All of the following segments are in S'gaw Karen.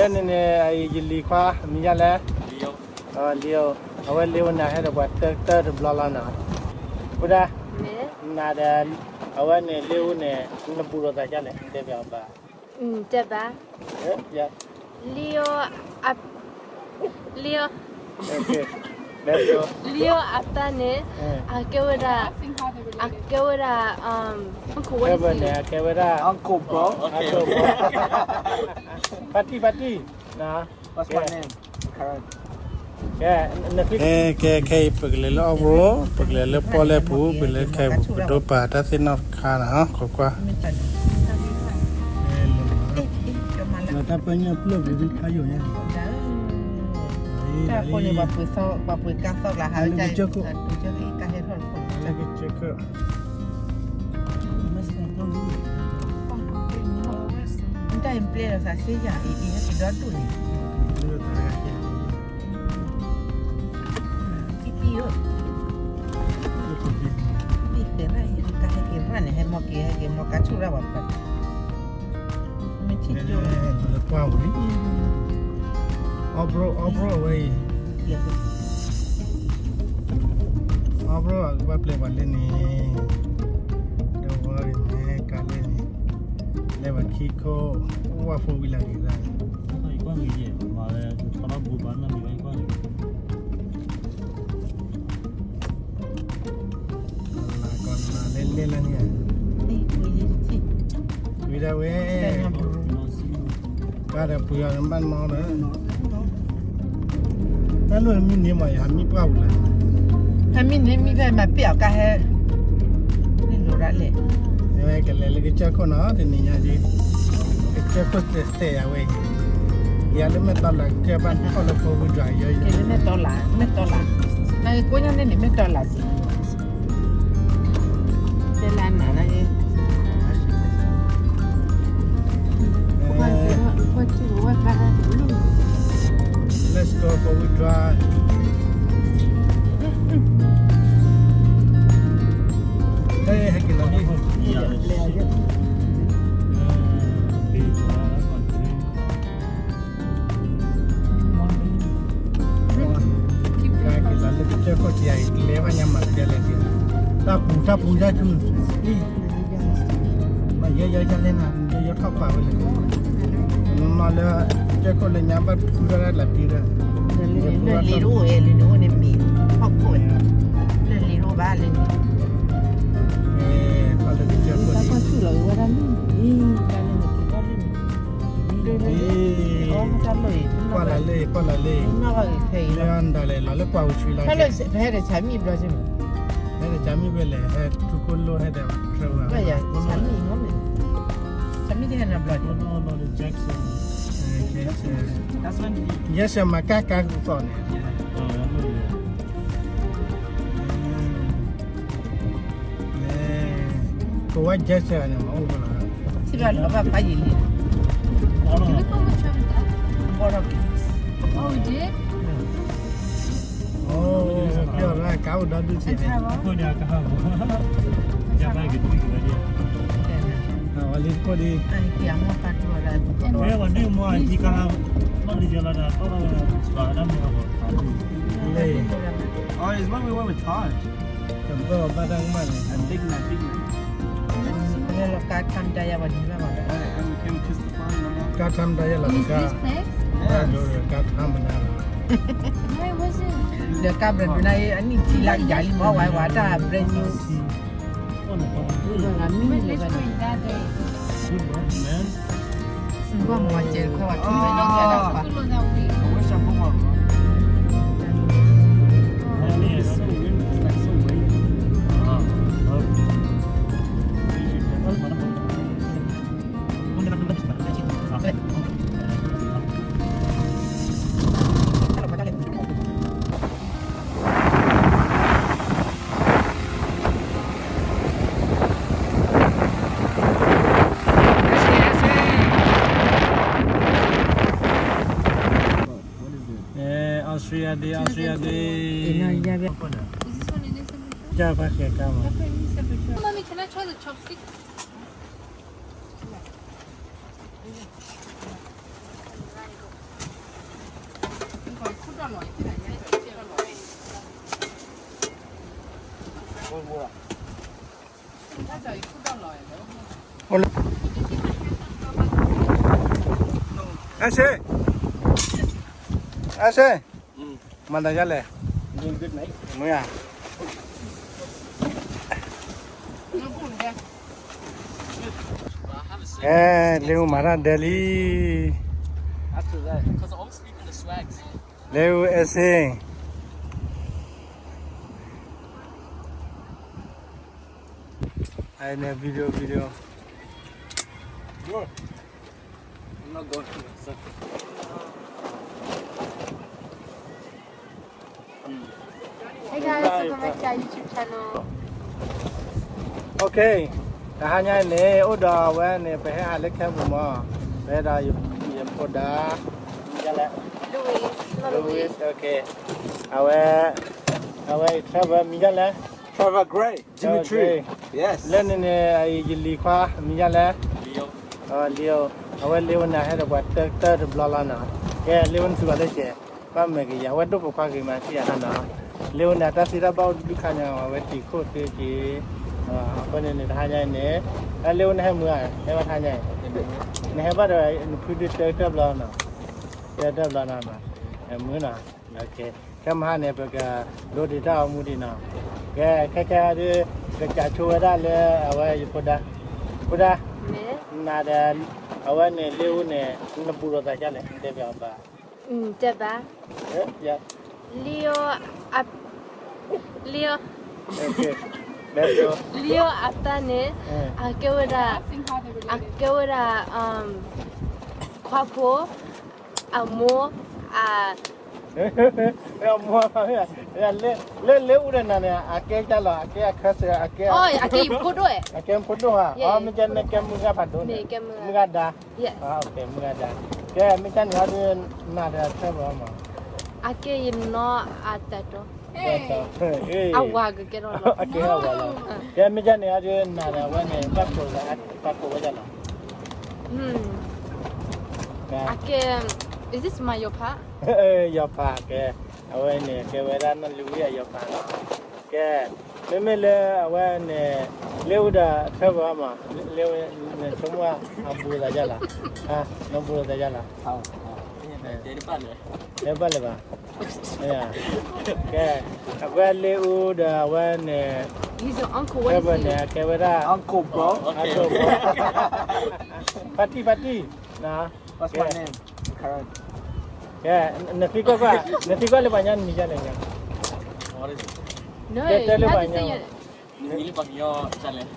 န့ၣ်န့ၣ် ယလံၤခွါ မံၤယါလဲၣ်. လံၤဧိၤ, အဝဲလံၤဧိၤန့ၣ် ဟဲဒီးပှၤတၢတဘျီလီၤနီၤ. ဝဲဒၣ်, နၤဒီး, အဝဲန့ၣ်လံၤဧိၤန့ၣ် နဘူးလိာ်သးဒ်လဲၣ် တဲဘၣ်ဘၣ်. တဲဘၣ်, လံၤဧိၤ, လံၤဧိၤ, လံၤဧိၤအတၢ်န့ၣ် အကဲဝဲဒၣ်, အကဲဝဲဒၣ်, အကဲဝဲဒၣ်, ဖါတံၢ်ဖါတံၢ်, ကဲ, ကဲ, ခဲအံၤပကလဲၤလၢ off road, ပကလဲၤလၢပီၣ်လဲၣ်ပူၤ, ပလဲၤခဲအံၤပူၤ ပဒိးပာ်တၢ်သ့ၣ်နီၣ်တခါနီၤ ကွၢ်ကွၢ်. တၢ်ပညိၣ်ပျိၢ်ပူၤဒုခါယိာ်ညါ, တၢ်ဃိန့ၣ် ပှၤပှ့ၤကါသီၣ်ကျါဟးဝဲ, ကၢကၢခိၣ်, ကၢကၢခိၣ်, တၢ်အံၤပျဲလီၤသးစ့ယၤ အံၤအံၤဟဲက့ၤဒီဒူၣ်န့ၣ်, ကံကံဧၢ, ဘံၣ်တဲနၤအံၤ ကဟဲက့ၤရၣ်န့ၣ် ဟဲမီက့ၤ ဟဲက့ၤမီကါဆူၣ်ရၣ်ပှၤပှၤ, မ့ၢ်ထံၣ်ကၠိလၢပှၢ်ပူၤလံ, off road, off road အဝဲအံၤ, off road အကဘၣ်ပျဲပှၤလၢန့ၣ်, ဒီးဝဲန့ၣ် ကါလၢန့ၣ်, လဲၤဘၣ်ခံခိၣ်, အိၣ်ဝဲ four wheeler လၢန့ၣ်, မၤဝဲထီၣ်ဘူဘၣ်နီတမံၤဘၣ် ယကွၢ်န့ၣ် လၢလဲၣ်လၢန့ၣ်, ဝံၤဒၣ်ဝဲ, ကါဒီးပှ့ၤအီၤနဘၣ်နီဒီး, တၢ်လိၣ်မံန့ၢ်မး ယဟးမံပှၢ်ပူၤလၢ, ဟဲမံန့ၢ်မံဖဲမၤပ့ၢ်အီၤကါဟဲ, န့ၣ်လိၤဒၣ်လဲၣ်, ဝဲကလဲၤလၢကစၢၢ်ခိၣ်နီၤ တနံၤညါဒ်, ကစၢၢ်ခိၣ်တဲာ်တဲာ်ယၤဝဲအံၤ, ယၤလၢမဲာ်တီလးကစၢၢ်ဘၣ်ထီၣ်လၢ four wheel drive ယီယီ, မဲာ်တီလး, မဲာ်တီလး, နကိးညါန့ၣ်န့ၣ် မဲာ်တီလးစံး တဲလၢနၤလၢ, ကွၢ်က့ၤဝဲ, ကွၢ်က့ၤဝဲ, Let's go, four wheel drive. ဟဲက့ၤလီၤ, က့ၤလီၤလၢကစၢၢ်ခိၣ်ထံးအံၤ ကလဲၤဘၣ်ညါမၤကလဲၤဒံး, တၢ်ပူၤ တၢ်ပူၤ တၢ်ထူ, အံၤ, မ့ၢ်ယဲယဲယဲလဲၣ်နၤ ယဲယဲထီၣ်ပာ်ဝဲလဲၣ်, နီၢ်နီၢ်လၢ ကစၢၢ်ခိၣ်လၢညါဘၣ်ထူထီၣ်တၢ်လၢပံဒီး, လၢလံာ်တအိၣ်ဝဲ လံာ်တအိၣ်န့ၣ်မ့ၢ်, ထီၣ်ခိၣ်ဝဲ, လၢလံာ်တအိၣ်ဘၣ်လၢန့ၣ်, ထီၣ်လၢကစၢၢ်ခိၣ်လံ, တၢ်ဆူၣ်လီၤဝဲဒၣ်လံ, တၢ်လၢန့ၣ်က့ၤထီၣ်လံန့ၣ် ကွၢ်လၢလံ, ကွၢ်လၢလံ, လၢအီၣ်ဒၣ်လဲာ်လီၤလၢပှၢ်ပူၤဆူလီၤ, ပဟဲဒီးဆၢမံဘျီဆူ, ဟဲဒီးဆၢမံဘျီလဲၣ် ဟဲထူခိၣ်လိၣ်ဟဲဒီး, ဆၢမံ, ဆၢမံတဟဲနဘျီ, ယဲၢ်ဆၢမၤကၣ်ကၢ်ကသီၣ်န့ၣ် ကိးဝဲ gesture န့ၣ် မ့ၢ်အိၣ်ဖဲလဲၣ်, စံးဘၣ်လီၤဘၣ်ပၢ်ယံာ်လံ, ဘီထီၣ်က့ၤ, အိၣ်ဒီးကါအိၣ်ဒီဒူၣ်ဆံး, ဝဲလံတခိၣ်ဒံး, ဝဲဒၣ်မ့ၢ်မ့ၢ်ကါ, လၢ Oh, it's when we went with Todd. တဘၣ်ဘၣ်တၢ်ကမၣ်န့ၣ်, လၢလီၤကါထါမတၤယၤဘၣ်န့ၣ်, ကါထါမတၤယၤလီၤတကါ, Yes. ကါထါမတၤလီၤ, ဒီးကါဘျီဒိနၤအံၤ အနံၣ်ထံလၢကယၤလံမ့ၢ်ဝဲဝဲတၢ် brand new. Good morning, man. ဘၣ်မၤစဲးခွဲးဝဲထူၣ်လၢညါကဲဒၣ်ပှၤ, I wish I put my, man, it's so windy, it's like so windy. Australia Day, Australia Day. Mommy, can I try the chopstick? အဆ့, အဆ့, မၤသးဒ်လဲၣ်, မ့ၢ်ဧါ, အဲ, လ့အူမၤတၢ်ဒဲးလံ, လ့အူအဲၣ်စ့ I in a video, video. Hey guys, welcome back to our YouTube channel. Okay, တဟါညါအံၤန့ၣ် အိၣ်ဒီးအဝဲန့ၣ် ပဟဲဟးလၢ camp ပူၤမး, ပဟဲဒီးယဖိဒါ, Louis, Louis, okay. အဝဲ, အဝဲ Trevor မံၤဒ်လဲၣ်, Trevor Gray, Dimitri, လၢန့ၣ်န့ၣ် ယလံၤခွါ မံၤဒ်လဲၣ်, Leo, အဝဲလ့အူန့ၣ် ဟဲဒီးပှၤတၢတၢတဘျီလီၤနီၤ, ကဲ လ့အူန့ၣ် သူဘၣ်လၢကဲ, ဘၣ်မဲာ်ကယၤ အဝဲဒိၣ်ပိာ်ခွါဂ့ၤမး ထံၣ်ယၤဟါနီၤ, လ့အူန့ၣ် အတၢ်သ့တၢ်ဘၣ်အိၣ်တဒုခါညါ အဝဲတံၤခိၣ်သ့က့ၤ, အဃိန့ၣ်န့ၣ် တဟါညါအံၤန့ၣ်, လ့အူန့ၣ် ဟဲမုာ်ဧါ, ဟဲဘၣ်တဟါညါအံၤ, နဟဲဘၣ်ဒီး နဖုဒုတၢတၢဘျီနီၤ, တၢတၢဘျီနီၤ, မုာ်နီၤ, ခဲမဟါန့ၣ် ပကဒိးတ့ၢ်တၢ်အီမူဒံးနီၤ, ကဲ ခဲခဲဒုး ကစးဆိဝဲဒၣ်လၢအဝဲယဖိဒါ, ဖိဒါ, နၤဒီး အဝဲန့ၣ် လ့အူန့ၣ် နဘူးလိာ်သးဒ်လဲၣ်, တဲဘၣ်, တဲဘၣ်, Leo, Leo, Leo အတၢ်န့ၣ်, အကဲဝဲဒၣ်, အကဲဝဲဒၣ်, ခွါဖိ, အမိၢ်, အ လၢလ့အူဒီးနၤန့ၣ် အကဲကၢ်လီၤ, အကဲအခၢစၢၤ, အကဲ, အကဲယဖိဒိၣ်ဧါ, အကဲဖိဒိၣ်ဧါ, မ့ၢ်ကဲနကဲမုၢ်ဂၤဖးဒိၣ်န့ၣ်, မုၢ်ဂၤဒါ, မုၢ်ဂၤဒါ, ကဲ မ့ၢ်ကဲန့ၣ်ဟီဒုး နၤဒီးအဆၢဘၣ်မး, အကဲယနီၢ်အတၢ်တီ, အဝၤကကဲထီၣ်လီၤ, အကဲအဝၤလီၤ, ကဲ မ့ၢ်ကဲန့ၣ်ဟီဒုး နၤဒီးအဝဲန့ၣ် ဘၣ်ကိးဝဲဒၣ်လီၤ, အကဲ, is this my ယီၤဖး, ယီၤဖးကဲ, အဝဲန့ၣ် ကဲဝဲဒၣ်နီၢ်လ့ဝံအယီၤဖးလီၤ, ကဲ, မ့မ့ၢ်လၢအဝဲန့ၣ် လ့အူဒီးအဆၢဘၣ်မး, လ့အူန့ၣ် ဆိကမိၣ်အဘူးလိာ်သးဒ်လဲၣ်, နဘူးလိာ်သးဒ်လဲၣ်, တဲတဘၣ်လၢၤဘၣ်, ကဲ, အဝဲလ့အူဒီးအဝဲန့ၣ်, He's your uncle, what is he? န့ၣ် အကဲဝဲဒၣ် uncle bro, ဖါတံၢ် ဖါတံၢ်, ကဲ, နသံကွၢ်ကွၢ်, နသံကွၢ်လၢပှၤကညီနမံၤဒ်လဲၣ်ညါ, တဲလၢပှၤကညီ, နမံၤလၢပှၤကညီဒ်လဲၣ်,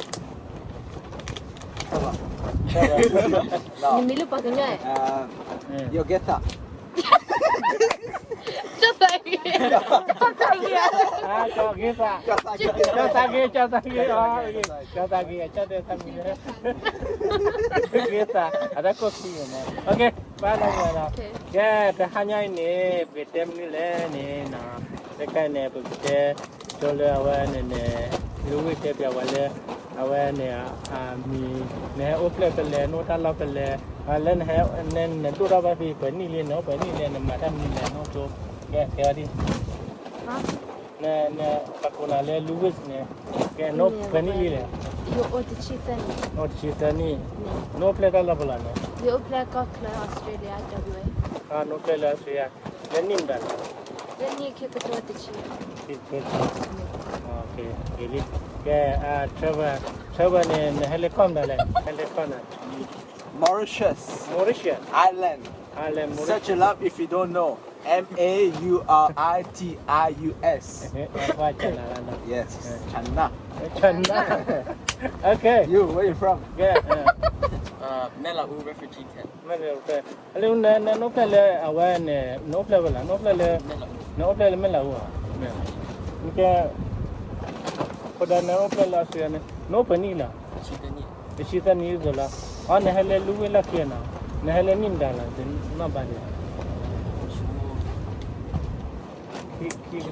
နမံၤလၢပှၤကညီ, ယိၤကဲသး ကၠီသးဂ့ၤ, ကၠီသးဂ့ၤ, ကၠီသးဂ့ၤ, ကၠီသးဂ့ၤ, ကၠီသးဂ့ၤ, ကၠီသးဂ့ၤ, ကၠီသးဂ့ၤ, ကၠီသးဂ့ၤ, အတၢ်ကိၢ်ခံန့ၣ်, ကဲ, ဘၣ်လၢ, ကဲ, တဟါညါအံၤန့ၣ် ပကတဲမနုၤလဲၣ်န့ၣ်, တခါန့ၣ် ပကတဲ ကၠိလၢအဝဲန့ၣ်န့ၣ်, လူဝ့ၢ်တဲပျးဝဲလၢ အဝဲန့ၣ်, မံၤ, နဟဲအိၣ်ဖျဲၣ်ဖဲလဲၣ်, နအိၣ်တၢ်လီၢ်ဖဲလဲၣ်, လၢနဟဲ, နဒိၣ်ထီၣ်ဘၣ်ဖဲပှဲၤနံၣ်လံ, နအိၣ်ပှဲၤနံၣ်လံ, နမၤတၢ်မနုၤလဲၣ်, နအိၣ်ကၠိ, ကဲ, တဲဝဲဒ်, န, ပှၤကိးနၤလၢ လူဝ့ၢ်န့ၣ်, ကဲ, နအိၣ်ပှဲၤနံၣ်လံလဲၣ်, အိၣ်တဆံသၢနံၣ်, နအိၣ်ဖျဲၣ်တၢ်လီၢ်ဖဲလဲၣ်, နအိၣ်ဖျဲၣ်လၢ Australia, နအိၣ်ဖျဲၣ်လၢ Australia, လၢနံၣ်မတၤလဲၣ်, လၢနံၣ်ခံကထိတဆံ, ခံကထိတဆံ, ကဲ, Trevor, Trevor န့ၣ် နဟဲလၢကီၢ်မတၤလဲၣ်, ဟဲလၢကီၢ်မတၤ, Mauritius, Mauritius, Island, Island, Mauritius, search it up if you don't know, M A U R I T I U S, China, China, okay, you, where you from? မဲၣ်လးအူ refugee camp, လၢနအိၣ်ဖျဲၣ်လၢအဝဲန့ၣ် နအိၣ်ဖျဲၣ်ဝဲလၢ, နအိၣ်ဖျဲၣ်လၢ, နအိၣ်ဖျဲၣ်လၢမဲၣ်လးအူဧါ, ကဲ, အဃိဒီးနအိၣ်ဖျဲၣ်လၢ Australia န့ၣ် နအိၣ်ပှဲၤနံၣ်လီၤ, တဆံသၢနံၣ်အသိးလီၤ, အီ နဟဲလၢလူဝ့ၢ်လီၢ်ခံနီၤ, နဟဲလၢနံၣ်မတၤလီၤ, နီၢ်ဘၣ်ဒံး ခံကထိခံ,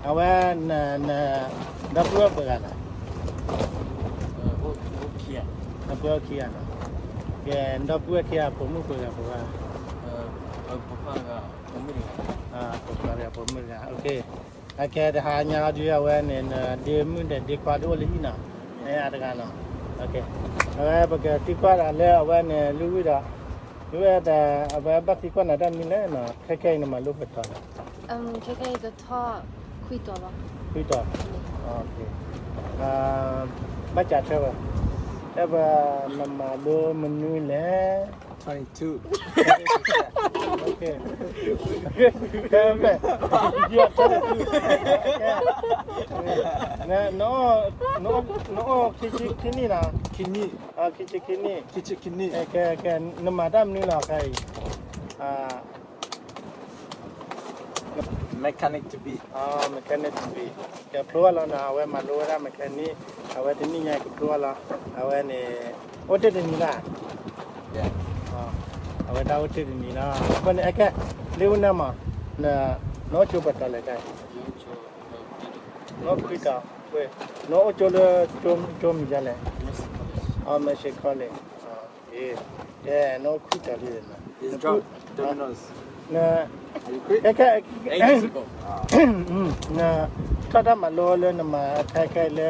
အဝဲ, ဒီပုၢ်ဝဲၢ်ပှဲၤဂၤလဲၣ်, ဒီပုၢ်ဝဲၢ်ခံဂၤနီၤ, ကဲ, ဒီပုၢ်ဝဲၢ်ခံဂၤ ပိာ်မုၣ်ပှဲၤဂၤပှဲၤဂၤ, ပိာ်ခွါတဂၤ ပိာ်မုၣ်တဂၤ, ပိာ်ခွါတဂၤ ပိာ်မုၣ်တဂၤ, အကဲ တဟါညါဒုးအဝဲန့ၣ် ဒ့မုၣ်ဒီးဒ့ခွါဒုးအိၣ်လၢဟံၣ်နီၤ, မ့ၢ်အတဂၤနီၤ, အဝဲပကသံကွၢ်ဒီးလၢအဝဲန့ၣ် လုၢ်ဝံၣ်ဒီး လုၢ်ဝံၣ်ဒီး အဝဲဘၣ်သံကွၢ်နၤတၢ်မနုၤလဲၣ်နီၤ, ခဲခဲအံၤနမၤလိပတီၤလဲၣ်, ခဲခဲအံၤတထီၣ်ခွံတီၤလီၤ, ခွံတီၤ, ဘၣ်စးထွဲဝဲ, အဲၣ်ဘၣ် နမၤလိမနုၤလဲၣ် Twenty-two. Okay. Okay. Yeah, twenty-two. Okay. နအိၣ် နအိၣ် နအိၣ်ခံဆံခံနံၣ်နီၤ, ခံဆံခံနံၣ်, ကဲ ကဲ နမၤတၢ်မနုၤလီၤခဲအံၤ, Mechanic to be. Mechanic to be. ကဖျိဘၣ်လီၤနီၤ, အဝဲမၤလိဝဲဒၣ် mechanic, အဝဲတနံၣ်ညါကဖျိဘၣ်လီၤ, အဝဲန့ၣ် အိၣ်တ့ၢ်တနံၤလၢ် အဝဲတၢ်အိၣ်တ့ၢ်တနံၤလီၤ, အဃိန့ၣ် အကဲ လၢအူနၢမး, နအိၣ်ကၠိပှဲၤတီၤလဲၣ်ခဲအံၤ, နအိၣ်ခွံတီၤ, နအိၣ်ကၠိလၢ ကၠိမံၤဒ်လဲၣ်, အ Mercy College, ကဲ နအိၣ်ခွံတီၤလံ, ခဲခဲ နထီၣ်တၢ်မၤလိလၢနမၤခဲခဲလၢ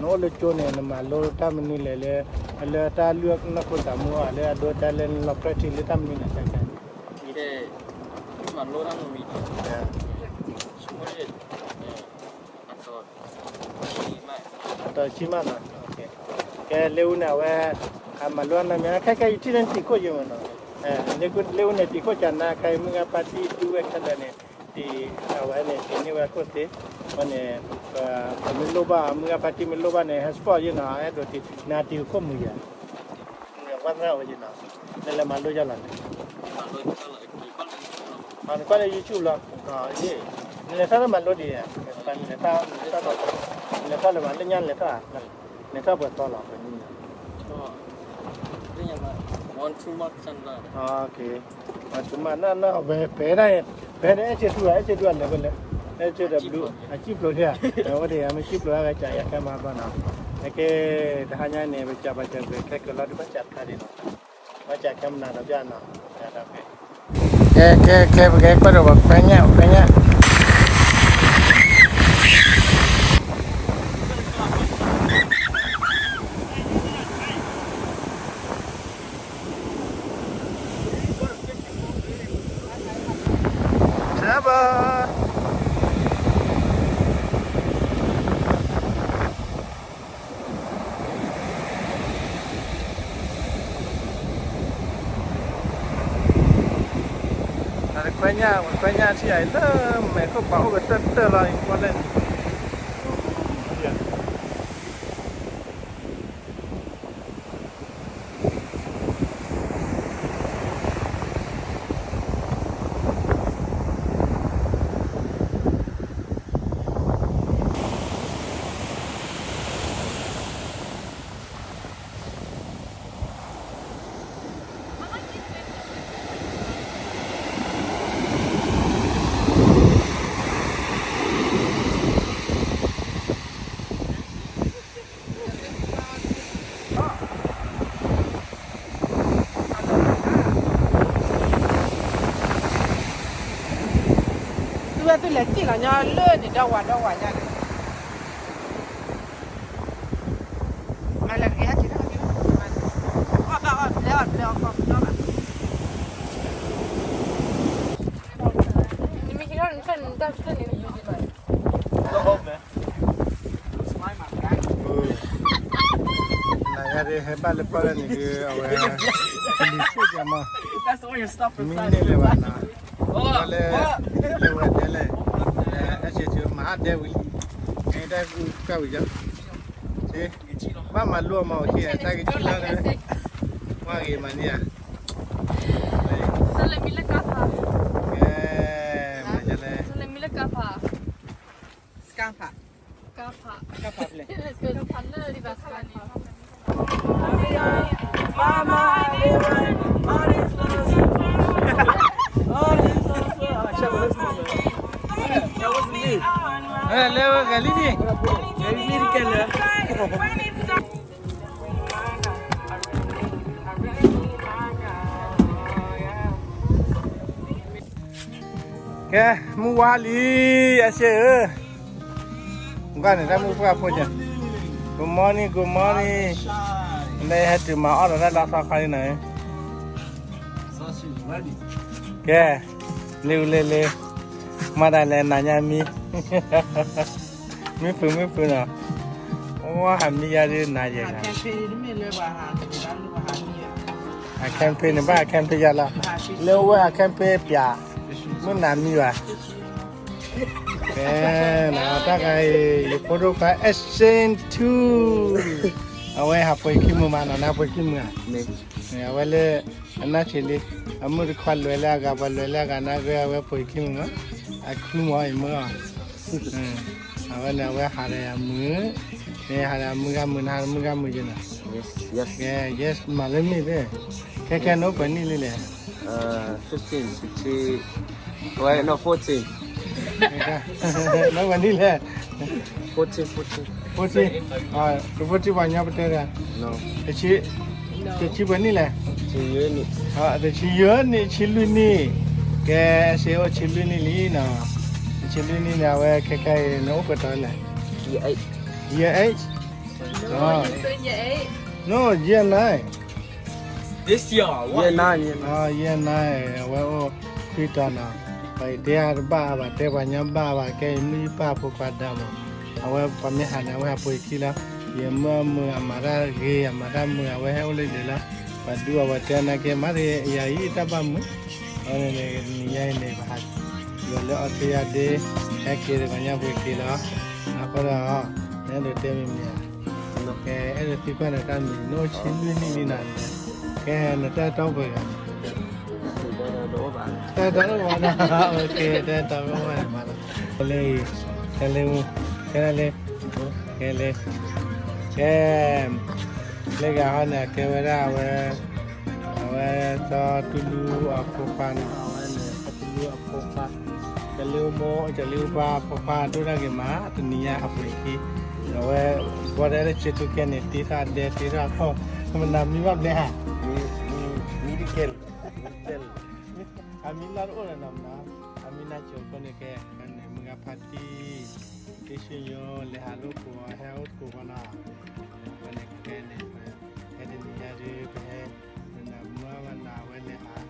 နအိၣ်လၢကၠိန့ၣ် နမၤလိတၢ်မနုၤလဲၣ်လၢ လၢတၢ်လုၢ်နီၢ်ခိသးမူအီၤ လၢအဒိတၢ်လၢနလီၤ practice လၢတၢ်မနုၤလဲၣ်ခဲခဲ, မၤလိတၢ်မနုၤလဲၣ် အတီၤဆံမးနီၤ, ကဲလၢအူန့ၣ် အဝဲ အမၤလိအနၢ်မံၤ ခဲခဲအံၤထံၣ်န့ၣ်တံၤခိၣ်ယဲၢ်မးနီၤ, လၢအူန့ၣ်တံၤခိၣ်ကနါခဲအံၤ မုၢ်ဂၤဖါတံၢ်တူၢ်ဝဲခဲလၢာ်န့ၣ်, တံၤ အဝဲန့ၣ် တံၤန့ၢ်ဝဲခိၣ်သ့, အဃိန့ၣ် ပမ့ၢ်လိၣ်ဘၣ် မုၢ်ဂၤဖါတံၢ်မ့ၢ်လိၣ်ဘၣ်န့ၣ် ဟဲ support ယဲၢ်နီၤ, အဲၣ်ဒိးတံၤ နတံၤခိၣ်မုာ်ယဲၢ်, ဝဲသရၣ်ဝဲယဲၢ်နီၤ, နလဲၤမၤလိယဲၢ်လီၤန့ၣ် နကွၢ်လၢ YouTube လီၤ, နလဲၤထီၣ်လၢမၤလိဒံး, နလဲၤထီၣ်လၢမၤ လၢညါနလဲၤထီၣ်, နလဲၤထီၣ်ပှဲၤသီလီၤ, one two month, နီၢ်နီၢ် ဝဲ ပအဲၣ်ဒၣ် ပအဲၣ်ဒၣ် အဲၣ်စ့ဒူၣ် အဲၣ်စ့ဒူၣ်လဲၤဝဲလဲၣ်, အဲၣ်စ့ဒီးဘျုး အစံၣ်ဖျိးထံဧါ, အဝဲဒၣ်မ့ၢ်စံၣ်ဖျိးအဂၤကးယၤခဲမၤဘၣ်နီၤ, အကဲ တဟါညါန့ၣ် ပစံးဘၣ်စၢၤကွံာ်ခဲကလီၤဒုးဘၣ်စံးဖျါဒံးနီၤ, ဘၣ်စံးခဲမနၤဒီးပျၢ်နီၤ, ကဲ ကဲ ကဲ ပကဲကွၢ်ဒီးပခွဲညၣ် ပခွဲညၣ် ဘၣ် တခွဲညၣ် ပခွဲညၣ်ထံၣ်အံၤလၢမဲာ်ခိၣ်ပှၤအိၣ်ကတၢၢ်တၢၢ်လီၤအံၤ ကွၢ်လဲၣ်န့ၣ် သုဝဲသုလဲၤစံၣ်လီၤညီလၢန့ၣ်ဒီးဝၤဒီးဝၤညါန့ၣ် မၤလၢက့ၤဟဲက့ၤထီၣ်က့ၤ အီၣ်ဘၣ်အီၣ်ဘျဲအီၣ်ဘျဲအီၣ်ကီၢ်ပဒီဘၣ် နမ့ၢ်ဟံးထီၣ်နထၢၣ်နတၢ်ထၢၣ်န့ၣ် နယူၤဒံးဘၣ် နဂၤဒ်ဟဲဘၣ်လၢပီၣ်လဲၣ်န့ၣ်ဒုး အဝဲ ကလံၤဆူၣ်ကမီၤ မ့ၢ်န့ၢ်လၢၤဘၣ်နီၤ လၢ လၢဝဲဒဲလဲၣ် အဲၣ်စ့ၣ်မၤဟးဒဲဝံၤလံ မ့ၢ်တၢ်ကူၣ်ကၢ်ဝံၤယီၤ ဘၣ်မၤလိအမၤအီၤက့ၤ တၢ်ကထံၣ်လီၤ ဝါဂ့ၤမၤန့ၢ်ဧါ ကဲ မၤယလဲၣ် ကါဖး ကါဖး ကါဖး ကါဖးဖျဲၣ် လဲၤဝဲဂၤလံန့ၣ် ဂၤလံန့ၣ်ကဲလၢာ် I really, I really need my God. Oh, yeah. ကဲ, မုၢ်ဝါလံ, အရှ့ၣ်ဧၢ, ကွၢ်န့ၣ် တၢ်မုၣ်ပှၢ်ဖိကဲ, Good morning, good morning, လၢဟဲတုၤမၤအီၣ်ဒီးတၢ်လီၤဆီခါလံနီၤ, ကဲ, လ့အူလ့လ့, မၤတၢ်လဲၤနၤညါမံ, မုၢ်ဖုးမုၢ်ဖုးနီၤ, အိၣ်ဟးမံယါဒ်နၤယဲၢ်ဂၤ အ campaign န့ၣ် ဘၣ်အ campaign ယါလီၤ, လၢဝဲအ campaign ပၠး, မုၢ်နၤမံဘၣ်, ကဲ, တၢ်ဂၤအံၤ ယဖိဒိၣ်ခွါ Action two, အဝဲဟးပှ့ၤခံမုၢ်မးနီၤ, နဟးပှ့ၤခံမုၢ်ဧါ, အဝဲလၢ အနၢ်ဆံးလံ, အမုၢ်တခွါလွဲၤလၢအဂၤ ပှၤလွဲၤလၢအဂၤ နၢ်ဂ့ၢ်အဝဲပှ့ၤခံမုၢ်မး, အခူမးအံၤမ့ၢ်အီၤ အဝဲန့ၣ် အဝဲဟးဒီးအမုာ်, န့ၣ်ဟးဒီးအမုၢ်ဂၤမုာ် နဟးဒီးမုၢ်ဂၤမုာ်ယဲၢ်နီၤ, ကဲ, yes မၤလၢမ့ၢ်သ့ၣ်, ခဲခဲနအိၣ်ပှဲၤနံၣ်လံလဲၣ်, fifteen, fifteen, no, fourteen, နအိၣ်ပှဲၤနံၣ်လဲၣ်, fourteen, fourteen, fourteen, fourteen ပှၤကညီပတဲတဂၤ, တဆံပှဲၤနံၣ်လဲၣ်, တဆံယဲၢ်နံၣ်, ဆံလွံၢ်နံၣ်, ကဲ, အရှ့ၣ်အိၣ်ဆံလွံၢ်နံၣ်လံနီၤ, တဆံလွံၢ်နံၣ်န့ၣ် အဝဲခဲခဲအံၤ နအိၣ်ပှဲၤတီၤလဲၣ်, year eight, year eight, no, year nine, year nine, year nine, အဝဲအိၣ်ခွံတီၤနီၤ, ပှၤအံၤတဲအါတဘၣ်ဘၣ် တဲပှၤညီဘၣ်ဘၣ် ကဲယမုၢ်ယပၢ်ဖိခွါဒါမး, အဝဲပှၤမ့ၢ်ဟးန့ၣ် အဝဲဟးပှ့ၤခံလီၤ, ယမုၢ်အမုာ်အမၤတၢ်ဂ့ၤ အမၤတၢ်မုာ် အဝဲဟဲအိၣ်လၢဒဲးလီၤ, ပှၤဒူအဝဲတဲနာ်က့ မၤတယၤအံၤတၢ်ဘၣ်မုာ်, အဝဲန့ၣ် နံၤညါအံၤန့ၣ် ပဟး ယိၤလၢအီစထြ့လယါဒ့ ဟဲက့ၤတဂီၤညါပှ့ၤက့ၤလီၤ, အဃိဒီး နအဲၣ်ဒိးတဲမံၤမံၤဧါ, ကဲ အဲၣ်ဒိးသံကွၢ်နတၢ်မံၤ နအိၣ်ဆံလွံၢ်နံၣ်လံနီၤ, ကဲ နတၢ်တီပှဲၤဂၤ, တၢ်တီတအိၣ်ဘၣ်, တၢ်တီတအိၣ်ဘၣ်, တၢ်တီတအိၣ်ဘၣ်မးလီၤ, ကဲလၢ ကဲလၢ ကဲလၢ ကဲ လၢဂၤဟီန့ၣ် အကဲဝဲဒၣ်အဝဲ အဝဲစီၤတူလူအဖိခွါနီၤ, အဝဲန့ၣ် စီၤတူလူအဖိခွါ, ကလံၤမိၢ် ကလံၤပၢ်အဖိခွါ ဒိၣ်တၢ်ဂ့ၤမး တနံၤညါဟးပှ့ၤခံ, အဝဲ ဘီဒဲလၢဆ့ထူခဲန့ၣ် တ့ထီၣ်အဒဲ တ့ထီၣ်အခီၣ်, မနၤမံဘၣ်ဘျဲဟး, မံတကဲလၢၤ, အမံလီၤတအိၣ်လၢၤနီၤမနၤ, အမံနၤစိၤခိၣ်န့ၣ်ကဲ, န့ၣ်မုၢ်ဂၤဖါတံၢ် တ့ၢ်ဆူညိ လဲၤဟးလိာ်ကိး ဟဲအိၣ်သကိးဘီနီၤ, အဝဲန့ၣ်ကဲန့ၣ် ဟဲတနံၤညါဒုး ပဟဲ နနၤမုၢ်ဝဲနၤဝဲလဲၤဟး,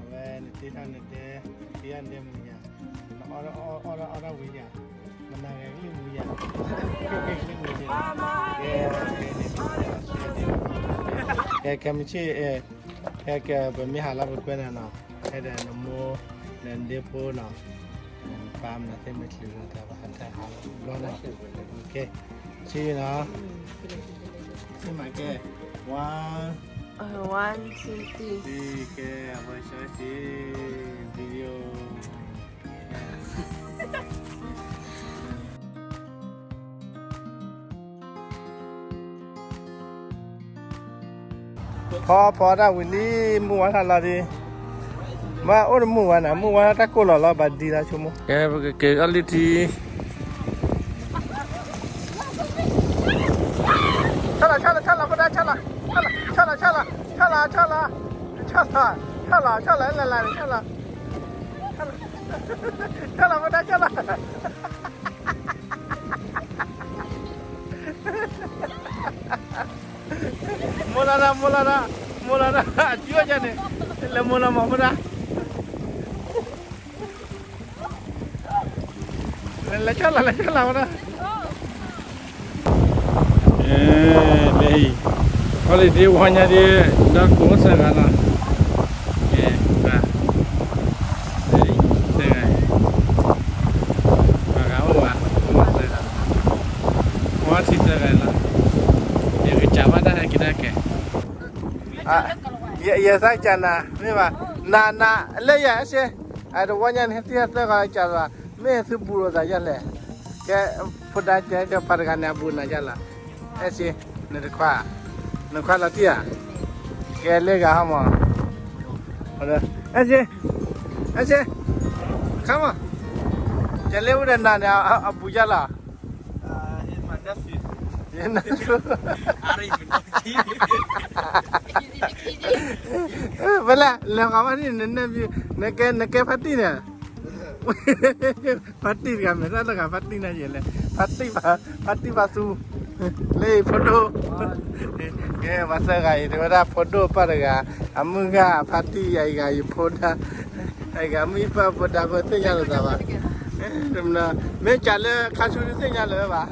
အဝဲနတ့ထီၣ်နဒဲ, နတ့ထီၣ်နဒဲမုၢ်ယၤ, နအီၣ်အီၣ်အီၣ်ဒၣ်ဝံၤယၤ, မနၤဂဲၤကလံၢ်မုၢ်ယၤ, ကဲကဲကဲကဲကဲမုၢ်ဆ့ၣ်, ကဲကဲ ပမ့ၢ်ဟးလၢပကွဲနၤနီၤ, ဟဲဒီးနမိၢ်နဒ့ဖိနီၤ, နပၢ်မနုၤသ့ၣ်မ့ၢ်ချုးလီၤတၢ် ပဟးတၢ်ဟးလီၤဘျီနီၤ, ကဲ, ဆ့နီၤ, ဆ့မးကဲ, one, one, two, three, ကဲ, အဝဲဆၢစ့, video ဖီဖီတၢ်ဝံၤလံ, မုၢ်ဝါထီၣ်လီၤဒံး, မ့ၢ်အိၣ်တမုၢ်ဝါနၤ, မုၢ်ဝါထီၣ်တၢ်ကိၢ်လီၤလီၤ ဘၣ်ဒံးလၢဆိကမိၣ်, ကဲ ပကက့ၤအီၣ်လုၢ်ထံ, ဆၣ်လီၤ ဆၣ်လီၤ ဆၣ်လီၤ ဖိဒါ ဆၣ်လီၤ, ဆၣ်လီၤ ဆၣ်လီၤ ဆၣ်လီၤ ဆၣ်လီၤ, ဆၣ်လီၤ ဆၣ်လီၤ လၢလၢ ဆၣ်လီၤ, ဆၣ်လီၤ ဖိဒါ ဆၣ်လီၤ. မိၢ်လီၤဒၣ် မိၢ်လီၤဒၣ် မိၢ်လီၤဒၣ် အစုအီၣ်ယၤန့ၣ် လဲၤမိၢ်လီၤမၤဖိဒါ လဲၤဆၣ်လီၤ လဲၤဆၣ်လီၤဝဲဒၣ် လၢအံၤ holiday ဝီညါဒ် ဒီးကိးစၢ်ဂၤလီၤ ကဲ ပှၤ လၢအံၤ စၢ်ဂၤ ပှၤဂၤအိၣ်ဝဲ အိၣ်ဝဲစၢ်ဂၤ ဝီထံစၢ်ဂၤလီၤ ယကစၢ်ဘၣ်တၢ်ဟဲက့ၤတၢ်ကဲ ယသးကစၢ်နၤ မ့ၢ်ဘၣ် နၤ နၤ လၢယၤ အဲၣ်စ့ အတဝီညါန့ၣ် ဟဲတ့ၢ်သၢဂၤကစၢ်လီၤ မ့ၢ်သုဘူးလိာ်သးယၤလဲၣ် ကဲ ဖိဒါကဲ ကဲပှၤတဂၤန့ၣ် အဘူးနၤယၤလီၤ အဲၣ်စ့ နတခွါ နခွါလီၤတံၢ်ဧါ ကဲလၢဂၤဟီမး အဲၣ်စ့ အဲၣ်စ့ ခါမး ကဲလၢအိၣ်ဒီးနၤန့ၣ် အဘူးယၤလီၤ ဖဲလဲၣ် လဲၤဃီၤဘၣ်န့ၣ် နကဲ နကဲဖါတံၢ်န့ၣ် ဖါတံၢ်တဂၤ မဲာ်သၣ်တဂၤ ဖါတံၢ်နၤယဲလဲၣ်, ဖါတံၢ်ဘၣ်, ဖါတံၢ်ဘၣ်သူ, လၢဖိဒိၣ်, ကဲ ပှၤသၢဂၤအံၤ တဲဝဲဒၣ်ဖိဒိၣ်ပၢ်တဂၤ, အမုၢ်ဂၤဖါတံၢ် အံၤဂၤယဖိဒါ, အံၤဂၤမုၢ်အံၤပၢ်ဖိဒါ ဖိသ့ၣ်ညါလိာ်သးဘၣ်, မ့ၢ်ကးလၢခါဆူတသ့ၣ်ညါလၢၤဘၣ်.